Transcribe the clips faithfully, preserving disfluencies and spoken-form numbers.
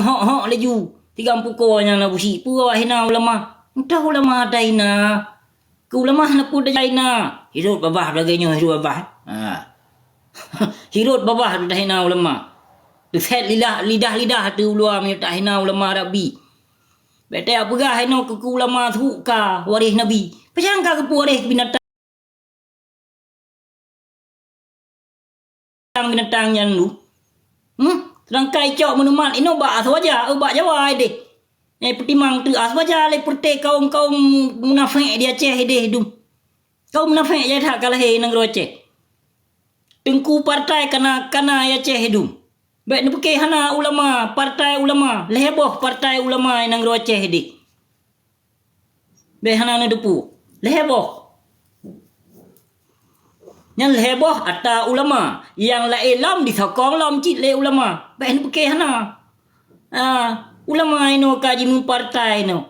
hok-hok laju. Tiga pukoe nyan Abu Syik, peue awak hina ulama. Entah ulama ata hina. Keu ulama na peue tajak hina. Hidup babah lagèe nyoe, hidup babah. Ha. Hidup babah tu tahina ulama. Teusét lidah, lidah-lidah teu ulua meunyoe tahina ulama Rabbi. Bèk tapeugah inoe keu, keu ulama su ka waréh Nabi. Pajan ka geupeuwaréh binatang. Binatang nyan lu. Hmm? Seudangkan icok meunumat inoe bak Aswaja, oh, bak Jawa ideh. Eh, peutimang teuk Aswaja lé peureuté kaum-kaum munafék di Aceh ideh dum. Kaum munafék jai that ka lahé nanggroe Aceh. Teungku partai kana, kana i Aceh idum. Bèk neupiké hana ulama, partai ulama, lhèe boh partai ulama i nanggroe Aceh ideh. Bèk hana neudeupu. Lhèe boh. Nyan lhèe boh ata ulama. Nyang laén lom disokong lom cit lé ulama. Bèk neupiké hana. Ah, ulama inoe ka jimeupartai inoe.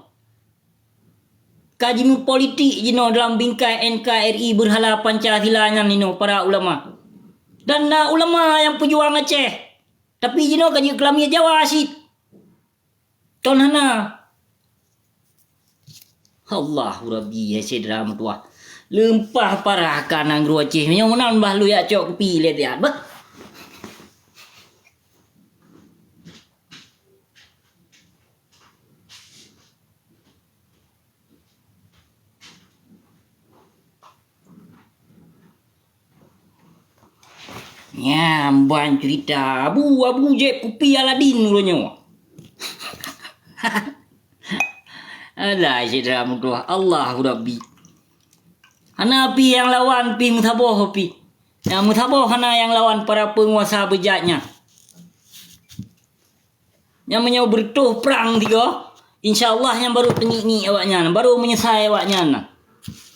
Ka jimeupolitik jinoe dalam bingkai N K R I beurhala Pancasila nyan inoe para ulama. Dan na ulama nyang peujuang Aceh. Tapi jinoe ka jeuet keu lamiet Jawa cit. Kon hana. Allahu Rabbi, ya syedara meutuwah. Leumpah parah ka nanggroe Aceh. Meunyoe meunan bah lôn jak cok kupi lé siat bah. Nyan ban cerita Abu, Abu jép kupi Aladin uroe nyoe. Alah, syedara meutuwah, Allahu Rabbi. Hana pih nyang lawan pih meusaboh pih. Nyang meusaboh hana nyang lawan para peunguasa beujat nyan. Nyang meunyoe beureutoh prang tiga, insya Allah nyan barô teungiek-ngiek awaknyan, barô meunyeusai awaknyan.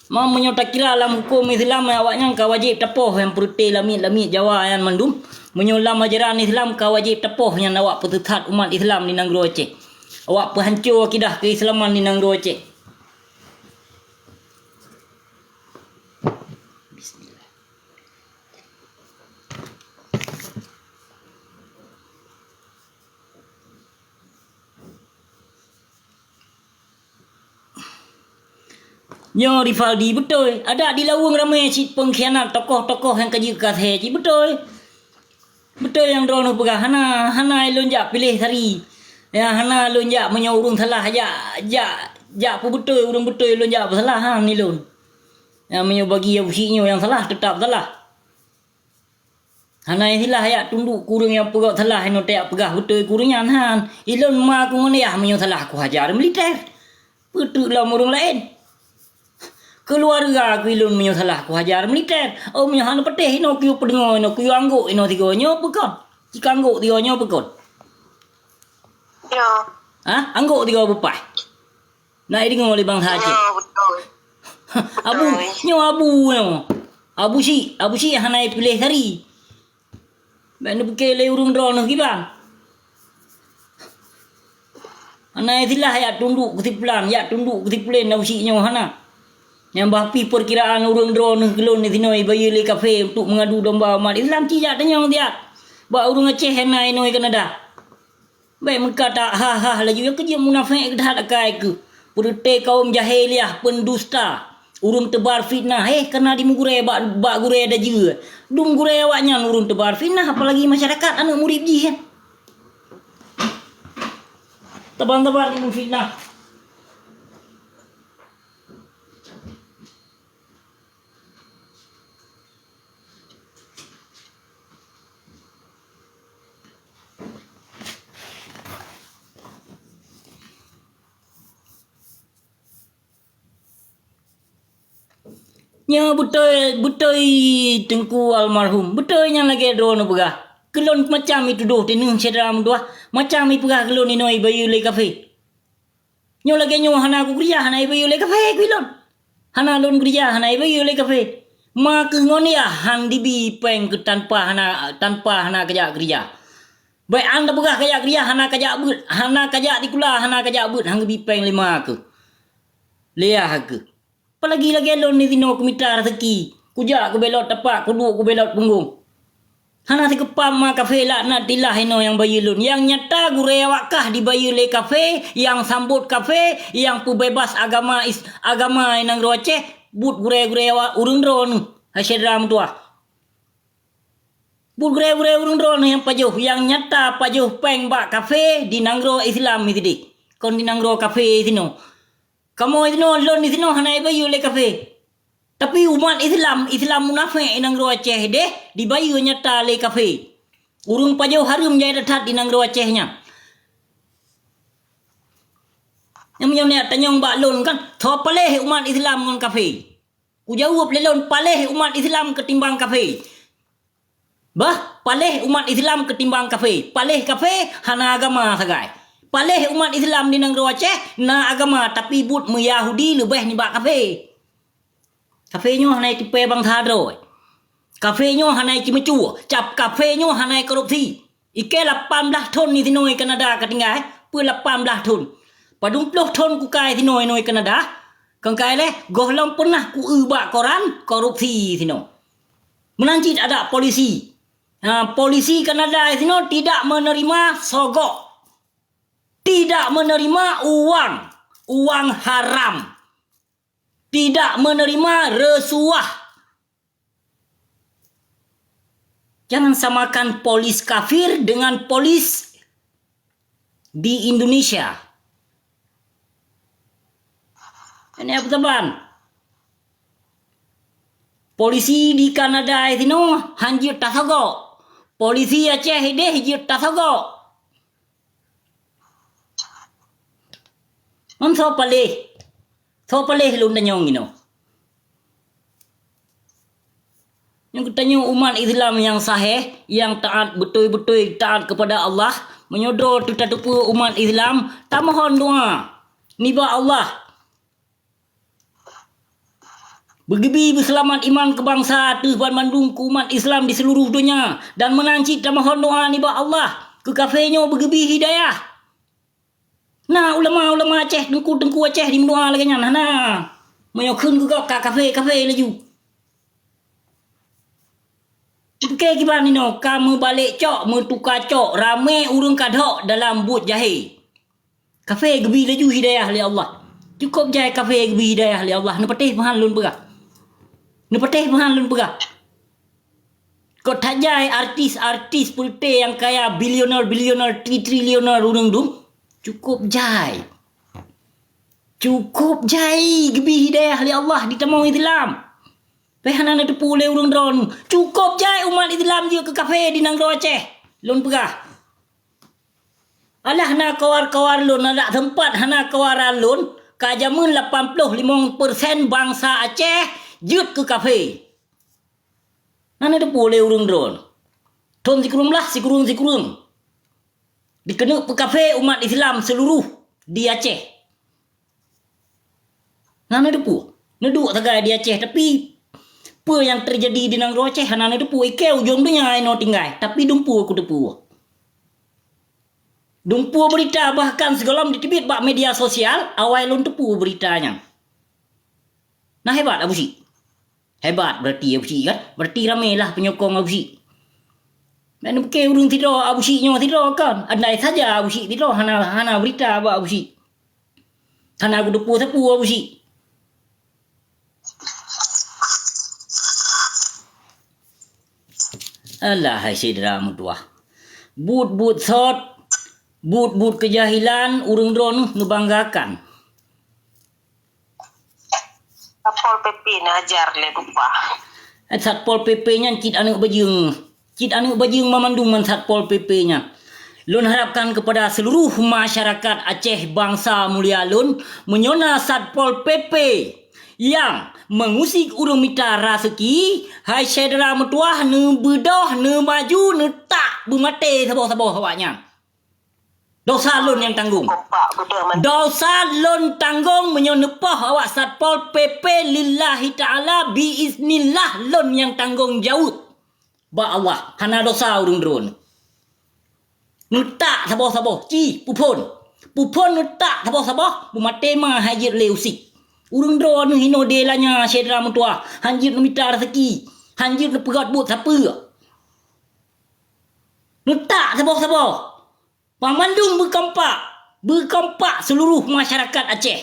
Ma meunyoe takira lam huköm Islam, awaknyan ka wajéb tapoh nyang peureuté lamiet-lamiet Jawa nyan mandum. Meunyoe lam ajaran Islam ka wajéb tapoh nyan awak peuteusat umat Islam di nanggroe Aceh. Awak peuhanco akidah keuislaman di nanggroe Aceh. Bismillah. Nyoe Rivaldi beutôi, adak di Laweueng ramé cit pengkhianat tokoh-tokoh nyang ka jeuet keu asèe cit beutôi. Beutôi nyang droeneuh peugah, hana, hana lôn jak piléh sari. Ya, hana lôn jak meunyoe ureueng salah jak, jak, jak peubeutôi ureueng beutôi lôn jak peusalah, han ilôn. Ya, meunyoe bagi Abu Syik nyoe nyang salah, teutap salah. Hana istilah jak tunduk keu ureueng nyang peugah salah, inoe tajak peugah beutôi keu ureueng nyan, han. Ilôn ma keu ngon yah meunyoe salah kuhajar militer. Peuteuk lom ureueng laén. Keuluwarga keu ilôn meunyoe salah kuhajar militer. Oh, meunyoe hana patéh inoe kuyue peudeungoe inoe kuyue anggôk inoe sigoe nyoe peukon. Cit ka anggôk sigoe nyoe peukon. Ya. Ha? Anggôk sigoe beupaih. Na ideungoe lé bansa Aceh. Ya, beutôi. Abu, beutôi. Nyoe Abu nyoe. Abu Syik, Abu Syik hana ipiléh sari. Bèk neupiké lé ureueng droeneuh kiban. Hana istilah jak tunduk keu si pulan, jak tunduk keu si pulen, Abu Syik nyoe hana. Nyang bah pih peurkiraan ureueng droeneuh keu lôn disinoe ibayeue lé kafé untuk meungadu domba umat Islam, ci jak tanyong siat bak ureueng Aceh nyang na inoe Kanada. Bèk meukatat ha-ha laju, nyang keujeuet munafék that akai keuh. Peureuté kaum jahiliah, peundusta, ureueng teubar fitnah, eh, kana jimeugurèe bak, bak gurèe dajeue. Dum gurèe awaknyan ureueng teubar fitnah, apalagi masyarakat aneuk murit jih, eh. Teban-teban ureueng fitnah. Nyoe beutôi, beutôi Teungku almarhum. Beutôi nyang lagèe droeneuh peugah. Keu lôn macam itudoh teuh neuh syedara meutuwah, macam ipeugah keu lôn inoe ibayeue lé kafé. Nyoe lagèe nyoe hana kukeurija, hana ibayeue lé kafé keu ilôn. Hana lôn keurija, hana ibayeue lé kafé. Ma keuh ngon yah han dibi péng keuh tanpa hana, tanpa hana kajak keurija. Bèk an tapeugah kajak keurija, hana kajak beuet, hana kajak sikula, hana kajak beuet, han geubi péng lé ma keuh. Lé yah keuh. Apalagi lagèe lôn disinoe kumita raseuki, kujak kubelot tapak, kuduek kubelot punggong. Hana sikeupam ma kafé laknatillah inoe nyang bayeue lôn. Nyang nyata gurée awak kah dibayeue lé kafé, nyang sambot kafé, nyang peubeubaih agama is-, agama i nanggroe Aceh, buet gurée-gurée awak ureuëng droeneueh, hai syedara meutuwah. Buet gurée-gurée ureuëng droeneueh nyang pajoh, nyang nyata pajoh péng bak kafé di nanggroe Islam sideh, kon di nanggroe kafé sinoe. Kamoe sinoe, lôn disinoe hana ibayeue lé kafé. Tapi umat Islam, Islam munafék i nanggroe Aceh deh, dibayeue nyata lé kafé. Ureuëng pajoh hareuem jai that-that di nanggroe Aceh nyan. Nyang meunyoe neujak tanyong bak lôn kan, soe paléh umat Islam ngon kafé? Kujaweueb lé lôn, paléh umat Islam keutimbang kafé. Bah, paléh umat Islam keutimbang kafé. Paléh kafé hana agama sagai. Paléh umat Islam di nanggroe Aceh na agama, tapi buet meuyahudi leubeh nibak kafé. Kafé nyoe hana itipée bansa droe. Kafé nyoe hana icimeucue. Cap kafé nyoe hana ikorupsi. Ikée lapan blaih thon disinoe Kanada ka tinggai, peue lapan blaih thon. Padum ploh thon kukai sinoe-noe Kanada, kangkai lé gohlom peunah kueu bak koran korupsi sinoe. Meunan cit adak polisi. Ha, polisi Kanada sinoe tidak menerima sogok. Tidak menerima uang, uang haram. Tidak menerima reusuah. Jangan samakan polis kafir dengan polis di Indonesia. Ini apa teman? Polisi di Kanada itu hanjeuet tasogok. Polisi Aceh ideh jeuet tasogok. Ngon soe paléh? Soe paléh lôn tanyong inoe? Nyang geutanyoe umat Islam nyang sahé, nyang taát beutôi-beutôi taát keupada Allah, meunyoe droe teutateupeue umat Islam, tamohon doá nibak Allah. Beugeubi beuseulamat iman keu bansa ateueh banmandum keu umat Islam di seuluruh donya, dan meunan cit tamohon doá nibak Allah keu kafé nyoe beugeubi hidayah. Na ulama-ulama Aceh, teungku-teungku Aceh jimeudoá lagée nyan? Hana. Meunyoe kheun keu gob ka kafé-kafé laju. Pike kiban inoe ka meubalek cok, meutuka cok, ramé ureuëng ka dok dalam buet jahé. Kafé geubi laju hidayah lé Allah. Cukôp jai kafé geubi hidayah lé Allah. Neupatéh peuhan lôn peugah. Neupatéh peuhan lôn peugah. Kok that jai artis-artis peureute nyang kaya, bilioner-bilioner, tri-trilioner ureuëng dum? Cukôp jai. Cukôp jai geubi hidayah lé Allah di tamong Islam. Pih hana neuteupeue lé ureuëng droeneueh. Cukôp jai umat Islam jeuet keu kafé di nanggroe Aceh. Lôn peugah. Alah na kawar-kawar lôn, adak teumpat hana kawaran lôn, ka jameun lapan ploh limong persen bansa Aceh jeuet keu kafé. Na neuteupeue lé ureuëng droeneueh. Thon sikureueng blaih, sikureueng-sikureueng. Dikeuneuk peukafé umat Islam seuluruh di Aceh. Na neuteupeue. Neuduek sagai di Aceh, tapi peue nyang teujadi di nanggroe Aceh hana neuteupeue. Ikée ujong donya inoe tinggai, tapi dumpeue kuteupeue. Dumpeue beurita bahkan sigohlom jiteubiet bak media sosial, awai lôn teupeue beurita nyan. Na hebat Abu Syik. Hebat berarti Abu Syik kan? Berarti ramé lah penyokong Abu Syik. Nak neupike ureuëng sidroe Abu Syik nyoe sidroe kan? Andai saja Abu Syik sidroe hana, hana beurita bak Abu Syik. Hana geuteupeue sapeue Abu Syik. Alah hai syedara meutuwah. Buet-buet sot, buet-buet keujahilan ureuëng droeneueh neubanggakan. Satpol P P neuajar lé dupa. Satpol P P nyan cit aneuëk bajeueng. Cit aneuëk bajeueng mamandum ngon Satpol P P nyan. Lôn harapkan keupada seuluruh masyarakat Aceh bansa mulia lôn, meunyoe na Satpol P P nyang meungusik ureuëng mita raseuki, hai syedara meutuwah, neubeudôh, neumaju, neutak beumaté saboh-saboh awaknyan. Dosa lôn nyang tanggong. Dosa lôn tanggong meunyoe neupoh awak Satpol P P lillahi ta'ala biiznillah lôn nyang tanggong jaweueb. Bak Allah, hana dosa ureuëng droeneueh. Neutak saboh-saboh, ci, puphon. Puphon neutak saboh-saboh, beumaté ma hai jeuet lé usik. Ureuëng droeneueh hinoe dilanya syedara meutuwah, hanjeuet neumita raseuki, hanjeuet neupeugét buet sapeue. Neutak saboh-saboh. Banmandum beukompak, beukompak seuluruh masyarakat Aceh.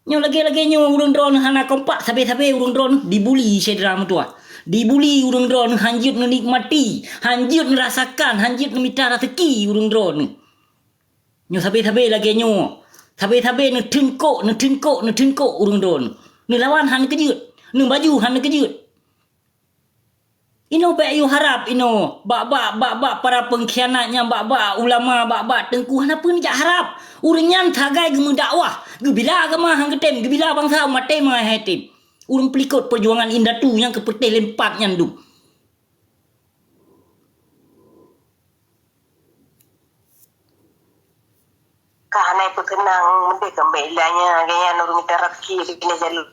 Nyoe lagée-lagée nyoe ureuëng droeneueh hana kompak, sabe-sabe ureuëng droeneueh dibuli syedara meutuwah. Dibuli ureuëng droeneueh hanjeuet neunikmati, hanjeuet neurasakan, hanjeuet neumita raseuki ureuëng droeneueh. Nyoe sabe-sabe lagée nyoe, sabe-sabe neuteungkok, neuteungkok, neuteungkok ureuëng droeneueh. Neulawan hana keujeuet, neubaju hana keujeuet. Inoe bék yue harab inoe, bak-bak, bak-bak para peungkhianat nyan, bak-bak ulama, bak-bak teungku, hana peue neujak harab. Ureuëng nyan sagai geumeudakwah, geubila agama han geutem, geubila bansa maté meuhai tem. Ureuëng peulikot peujuangan indatu nyang keupeuteh lempat nyan dum. Ka hana ipeukeunang, meudeh keumbek ilanya, gaya nurun mita rezeki di kena jalur.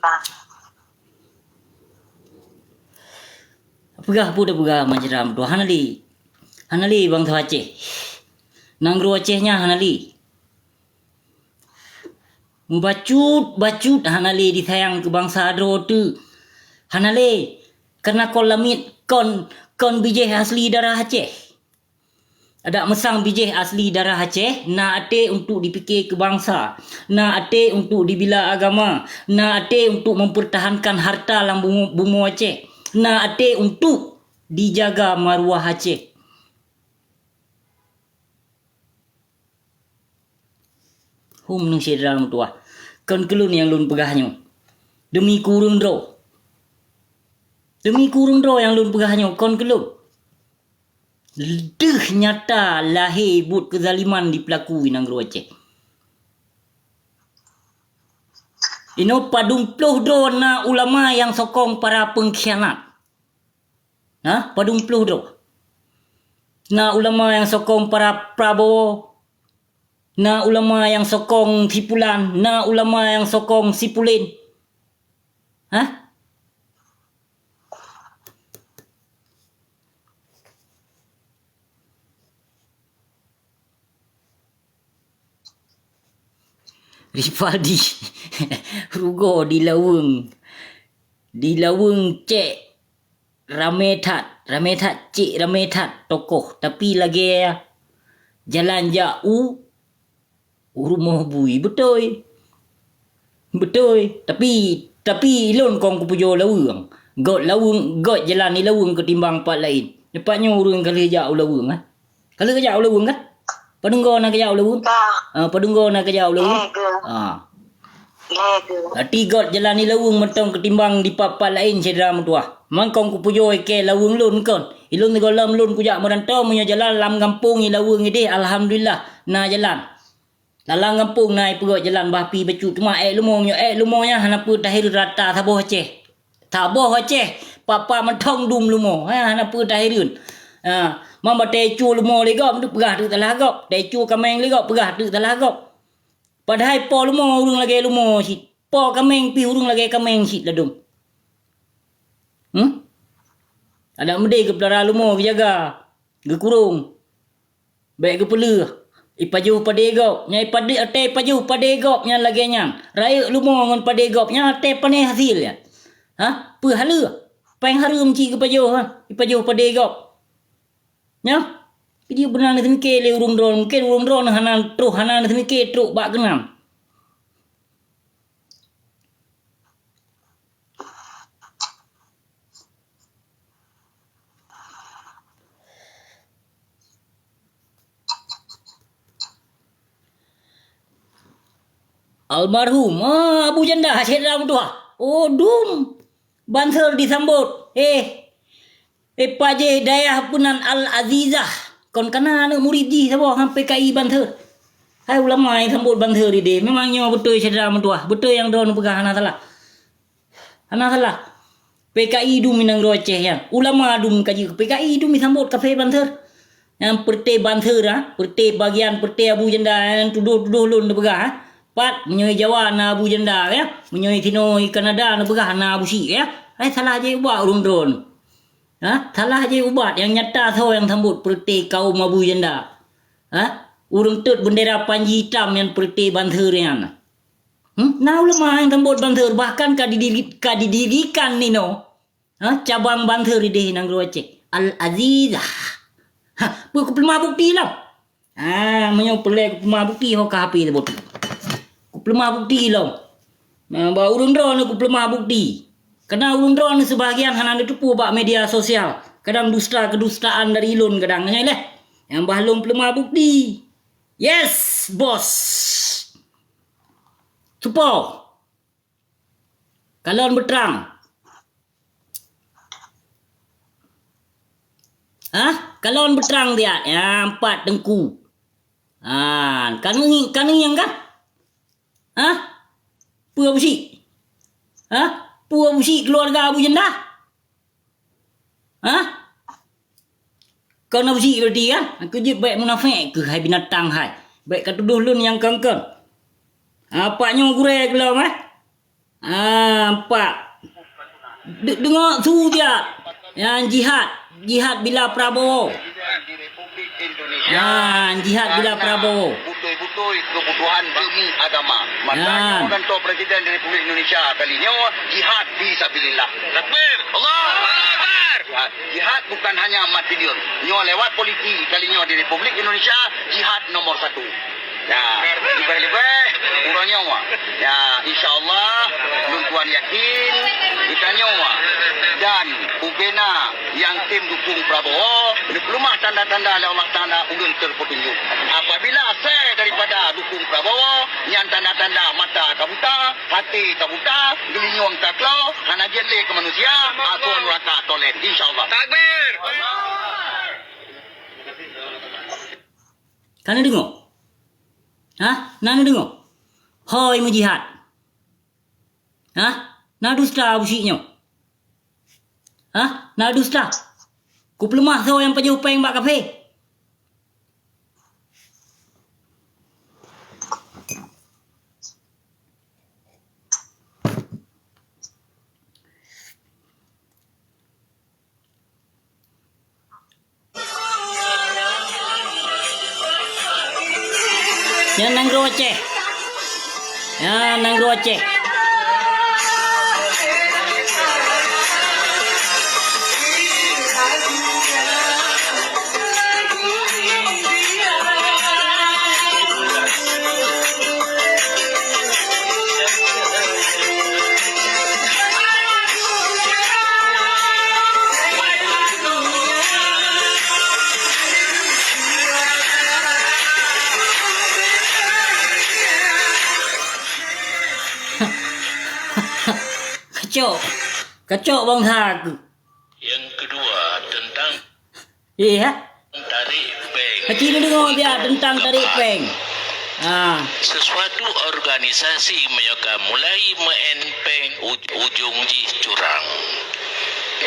Peugah peue tapeugah macam tu, hana lé. Hana lé bangsa Aceh. Nanggroe Aceh nyan hana lé. Mubacut-bacut hana lé disayang keu bangsa droe teuk. Hana lé, karena kon lamiet kon, kon bijéh asli darah Aceh. Adak meusang bijéh asli darah Aceh, na até untuk dipike keu bansa, na até untuk dibila agama, na até untuk mempertahankan harta lam bumo, bumo Aceh, na até untuk dijaga maruah Aceh. Hom neuh syedara meutuwah, kon keu lôn nyang lôn peugah nyoe. Deumi keu ureuëng droe. Deumi keu ureuëng droe nyang lôn peugah nyoe, kon keu lôn. Deuh nyata lahé buet keuzaliman dipeulaku i nanggroe Aceh. Inoe padum ploh droe na ulama nyang sokong para peungkhianat. Nah, padum ploh droe. Na ulama nyang sokong para Prabowo, na ulama nyang sokong si pulan, na ulama nyang sokong si pulen. Hah? Rivaldi, rugoe dilaweueng, dilaweueng cek ramé that, ramé that cek ramé that tokoh, tapi lagée jalan jak u u rumoh bui, beutôi. Beutôi, tapi, tapi lôn kong kupujoe laweueng. Göt laweueng, göt jalan i laweueng keutimbang pat laén. Nyoe pat nyoe ureuëng ka lheueh jak u laweueng, ah. Ka lheueh jak u laweueng kan? Padum goe na geujak u laweueng? Ka. Ah, padum goe na geujak u laweueng? Lhée geuh. Ah. Lhée geuh. Berarti göt jalan i laweueng mantong keutimbang di pat-pat laén syedara meutuwah. Man kong kupujoe kée laweueng lôn kon. I lôn sigohlom lôn kujak meuranto meunyoe jalan lam gampông i laweueng ideh alhamdulillah na jalan. Lalang gampông na ipeugöt jalan bah pih bacut, teuma ék leumo, meunyoe ék leumo nyan hana peue tahireuen rata saboh Aceh. Saboh Aceh, papa mantong dum leumo, ha, hana peue tahireuen. Ha, man batée cue leumo lé gob, peugah teuk salah gob. Batée cue kaméng lé gob, peugah teuk salah gob. Padahai po leumo ureuëng lagée leumo cit. Po kaméng pih ureuëng lagée kaméng cit ladôm. Hmm? Adak meudeh geupeulara leumo geujaga, geukurong. Bék geupeuleueh. Ipajoh padé gob. Nyan ipade-, watée ipajoh padé gob nyan lagée nyan. Rayeuk leumo ngon padé gob nyan watée pané hasil nyan. Ha? Peue haleue? Péng hareuem cit geupajoh, ha? Ipajoh padé gob. Nyoe, jih beuna neuseumiké lé ureuëng droe. Mungken ureuëng droe hana troh, hana neuseumiké trok bak keunan. Almarhum, ah, Abu Janda, syedara meutuwah. Oh, dum. Banser disambot. Eh, eh, pajéh dayah peunan Al-Azizah. Kon kana aneuëk murit jih saboh ngon P K I banser. Hai ulama nyang sambot banser ideh. Memang nyoe beutôi syedara meutuwah. Beutôi nyang droeneuh peugah hana salah. Hana salah. P K I dum i nanggroe Aceh nyan. Ulama dum ka jeuet keu P K I dum i sambot kafé banser. Nyang peureuté banser, ha? Peureuté bagian peureuté Abu Janda nyang tudoh-tudoh lôn neupeugah, ha? Pat meunyoe Jawa na Abu Janda, ya? Meunyoe sinoe i Kanada neupeugah na Abu Syik, ya? Hai salah jai ubat ureuëng droeneuh. Ha? Salah jai ubat nyang nyata soe nyang sambot peureuté kaum Abu Janda. Ha? Ureuëng tot beundera panji itam nyang peureuté banser nyan. Hmm? Na ulama nyang sambot banser, bahkan ka didiri-, ka didirikan inoe. Ha, cabang banser idéh nanggroe Aceh. Al-Azizah. Ha, peue kupeuleumah bukeuti lom? Ah, meunyoe peureulée kupeuleumah bukeuti ho ka H P teuboh. Kupeuleumah bukeuti lom. Nah, bak ureuëng droeneuh kupeuleumah bukeuti. Karena ureuëng droeneuh seubahagian hana neuteupeue bak media sosial. Kadang dusta keudustaan dari ulôn kadang, nyan leh. Nyang bah lôn peuleumah bukeuti. Yes, bos. Supo. Kalon beutrang. Hah? Kalon beutrang siat. Ya, empat teungku. Ha, kanu, kanu nyang kah? Hah? Peue Abu Syik? Hah? Peue Abu Syik keuluwarga Abu Janda? Hah? Kon Abu Syik berarti kan? Aku jeuet baik munafék keuh hai binatang hai. Baik ka tudoh lôn nyang kon-kon. Apa nyoe gurée keulom, eh? Ah, nampak. De-, deungoe su dia. Nyang jihad, jihad bila Prabowo. Nyang jihad bila Prabowo. Beutôi-beutôi kebutuhan demi agama. Makanya orang tua Presiden Republik Indonesia kali nyoe jihad fi sabilillah. Takbir. Allahu Akbar. Jihad, jihad bukan hanya mat billion. Nyoe lewat politik kali nyoe di Republik Indonesia, jihad nomor satu. Ya, leubeh-leubeh uroe nyoe. Ya, insya Allah, lôn tuan yakin, geutanyoe dan ubena nyang tem dukung Prabowo, neupeuleumah tanda-tanda lé Allah Taala ulôn terpetunjuk. Apabila asai daripada dukung Prabowo, nyan tanda-tanda mata ka buta, até ka buta, geulinyueng ka klo, hana jeuet lé keu manusia, asoe nuraka tolen, insya Allah. Takbir! Ka neudeungoe? Hah? Na neudeungoe? Hôi meujihad! Hah? Na dusta Abu Syik nyoe? Hah? Na dusta? Kupeuleumah soe nyang pajoh péng bak kafé? Nyan nanggroe Aceh. Nyan nanggroe Aceh. Kacok. Kacok bansa aku. Yang kedua, tentang Eh, ha? Tarik péng. Hati neudeungoe dia tentang tarik péng. Ha. Sesuatu organisasi meunyoe ka mulai meu'en péng, uj-, ujong jih curang.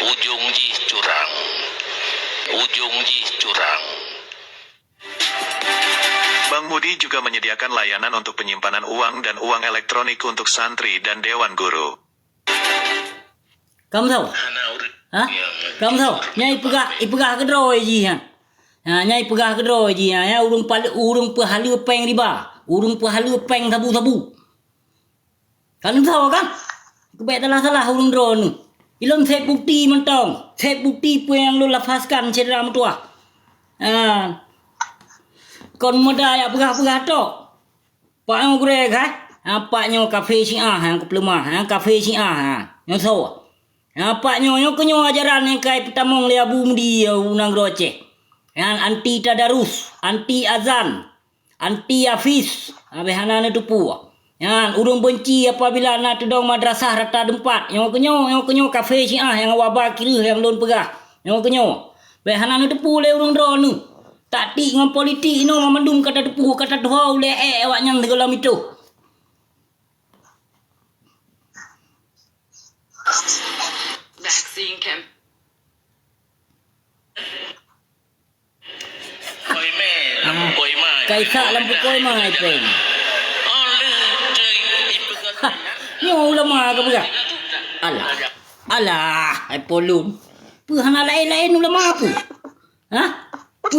Ujong jih curang. Ujong jih curang. Bank Mudi juga menyediakan layanan untuk penyimpanan uang dan uang elektronik untuk santri dan dewan guru. Ka meusawa? Ha? Ka meusawa? Nyan ipeugah, ipeugah keudroe jih nyan. Ha, nyan ipeugah keudroe jih nyan, nyan ureuëng pale-, ureuëng peuhaleue péng riba, ureuëng peuhaleue péng sabu-sabu. Ka meusawa kan? Keubek salah-salah ureuëng droeneuh. Ilôn sép bukeuti mantong, sép bukeuti peue nyang lôn lafazkan syedara meutuwah. Ha. Kon meuda jak peugah-peugah tok. Pak nyoe gurée kah? Ha, pak nyoe kafé Syiah nyang kupeuleumah, ha, kafé Syiah, ha. Nyoe soe? Ha, pak nyoe, nyoe keuh nyoe ajaran nyang ka ipeutamong lé Abu Mudi u nanggroe Aceh. Nyan anti tadarus, anti azan, anti hafiz, habéh hana neuteupeue. Nyan ureuëng beunci apabila na teudong madrasah rata teumpat. Nyoe keuh nyoe, nyoe keuh nyoe kafé Syiah nyang waba kireuh nyang lôn peugah. Nyoe keuh nyoe. Bèk hana neuteupeue lé ureuëng droeneuh. Taktik ngon politik inoe mandum ka tateupeue, ka tatuho ulée ék awaknyan sigohlom itôh. Vaccine camp. Kaisak lam pukoi mai péng. Ha, nyoe ulama ka peugah. Alah. Alah, hai polom. Peue hana laén-laén ulama peue? Hah?